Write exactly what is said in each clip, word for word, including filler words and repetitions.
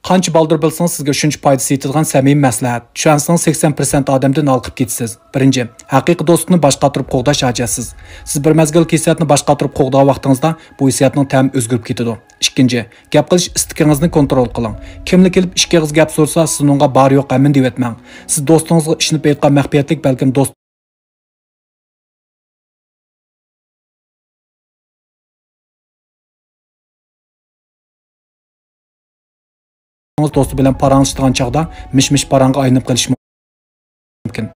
قانچە بالدۇر بىلسىڭىز، سىزگە شۇنچە پايدىسى يېتىدىغان سەمىمىي مەسلىھەت. چۈشەنسىڭىز، سەكسەن پىرسەنت ئادەمدىن ھالقىپ كېتىسىز. بىرىنچى، ھەقىقىي دوستلۇقنى باش قاتۇرۇپ قوغداش ھاجەتسىز. سىز بىر مەزگىل كېسەلنى باش قاتۇرۇپ قوغدىغان ۋاقتىڭىزدا بۇ ھېسسىياتنىڭ تەمى ئۆزگىرىپ كېتىدۇ. ئىككىنچى، گەپ قىلىش ئىستىكىڭىزنى كونترول قىلىڭ. كىملا كېلىپ ئىككى ئېغىز گەپ سورىسا، سىز ئۇنىڭغا بار يوق ھەممىنى دېيىۋەتمەڭ. سىز دوستىڭىزغا ئىشىنىپ ئېيتقان مەخپىيەتلىك، بەلكىم دوست دوستى بىلەن پاراڭلىشىدىغان چاغدا مىش-مىش پاراڭغا ئايلىنىپ قېلىشى مۇمكىن.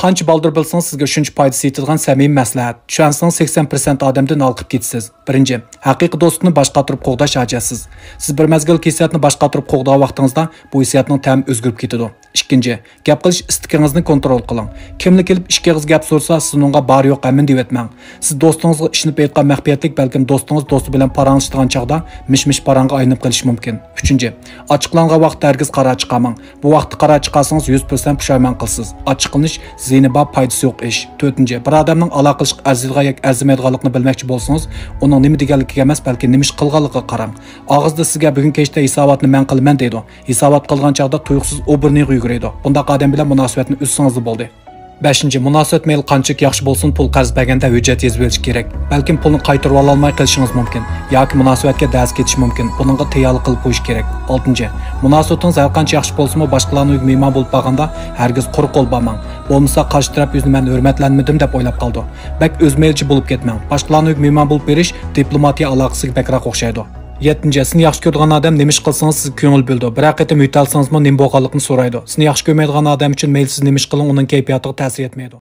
قانچە بالدۇر بىلسىڭىز، سىزگە شۇنچە پايدىسى يېتىدىغان سەمىمىي مەسلىھەت. چۈشەنسىڭىز، سەكسەن پىرسەنت ئادەمدىن ھالقىپ كېتىسىز. بىرىنچى، ھەقىقىي دوستلۇقنى باش قاتۇرۇپ قوغداش ھاجەتسىز. سىز بىر مەزگىل كېسەلنى باش قاتۇرۇپ قوغدىغان ۋاقتىڭىزدا بۇ ھېسسىياتنىڭ تەمى ئۆزگىرىپ كېتىدۇ. ئىككىنچى، گەپ قىلىش ئىستىكىڭىزنى كونترول قىلىڭ. كىملا كېلىپ ئىككى ئېغىز گەپ سورىسا، سىز ئۇنىڭغا بار يوق ھەممىنى دېيىۋەتمەڭ. سىز دوستىڭىزغا ئىشىنىپ ئېيتقان مەخپىيەتلىك، بەلكىم دوستىڭىز دوستى بىلەن پاراڭلىشىدىغان چاغدا مىش-مىش پاراڭغا ئايلىنىپ قېلىشى مۇمكىن. ئۈچىنچى، ئاچچىقلانغان ۋاقىتتا ھەرگىز قارار چىقارماڭ. بۇ ۋاقىتتا قارار چىقارسىڭىز، يۈز پىرسەنت پۇشايمان قىلىسىز. ئاچچىقلىنىش زىيىنى بار، پايدىسى يوق ئىش. تۆتىنچى، بىر ئادەمنىڭ ئالاقىلىشىشقا ئەرزىيدىغان ياكى ئەرزىمەيدىغانلىقىنى بىلمەكچى بولسىڭىز، ئۇنىڭ نېمە دېگەنلىكىگە ئەمەس، بەلكى نېمە ئىش قىلغانلىقىغا قاراڭ. ئاغزىدا سىزگە بۈگۈن كەچتە ھېساباتنى مەن قىلىمەن دەيدۇ. ھېسابات قىلغان چاغدا تۇيۇقسىز ئۇ بۇرنىغا يۈگۈرىدۇ. بۇنداق ئادەم بىلەن مۇناسىۋەتنى ئۈزسىڭىزلا بولدى. بەشىنچى، مۇناسىۋەت مەيلى قانچىلىك ياخشى بولسۇن، پۇل قەرز بەرگەندە ھۆججەت يېزىۋېلىش كېرەك. بەلكىم پۇلنى قايتۇرۇۋالالماي قېلىشىڭىز مۇمكىن ياكى مۇناسىۋەتكە دەز كېتىشى مۇمكىن. بۇنىڭغا تەييارلىق قىلىپ قويۇش كېرەك. ئالتىنچى، مۇناسىۋىتىڭىز ھەر قانچە ياخشى بولسىمۇ، باشقىلارنىڭ ئۆيىگە مېھمان بولۇپ بارغاندا ھەرگىز قۇرۇق قول بارماڭ. بولمىسا قارشى تەرەپ ئۆزىنى مەن ھۆرمەتلەنمىدىم دەپ ئويلاپ قالىدۇ. بەك ئۆزمەيلىچى بولۇپ كەتمەڭ. باشقىلارنىڭ ئۆيىگە مېھمان بولۇپ بېرىش دىپلوماتىيە ئالاقىسىگە بەكرەك ئوخشايدۇ. يەتتىنچى، سىزنى ياخشى كۆرىدىغان ئادەم نېمە ئىش قىلسىڭىز سىزگە كۆڭۈل بۆلىدۇ. بىرەر قېتىم يۆتەلسىڭىزمۇ نېمە بولغانلىقىنى سورايدۇ. سىزنى ياخشى كۆرمەيدىغان ئادەم ئۈچۈن مەيلى سىز نېمە ئىش قىلىڭ، ئۇنىڭ كەيپىياتىغا تەسىر يەتمەيدۇ.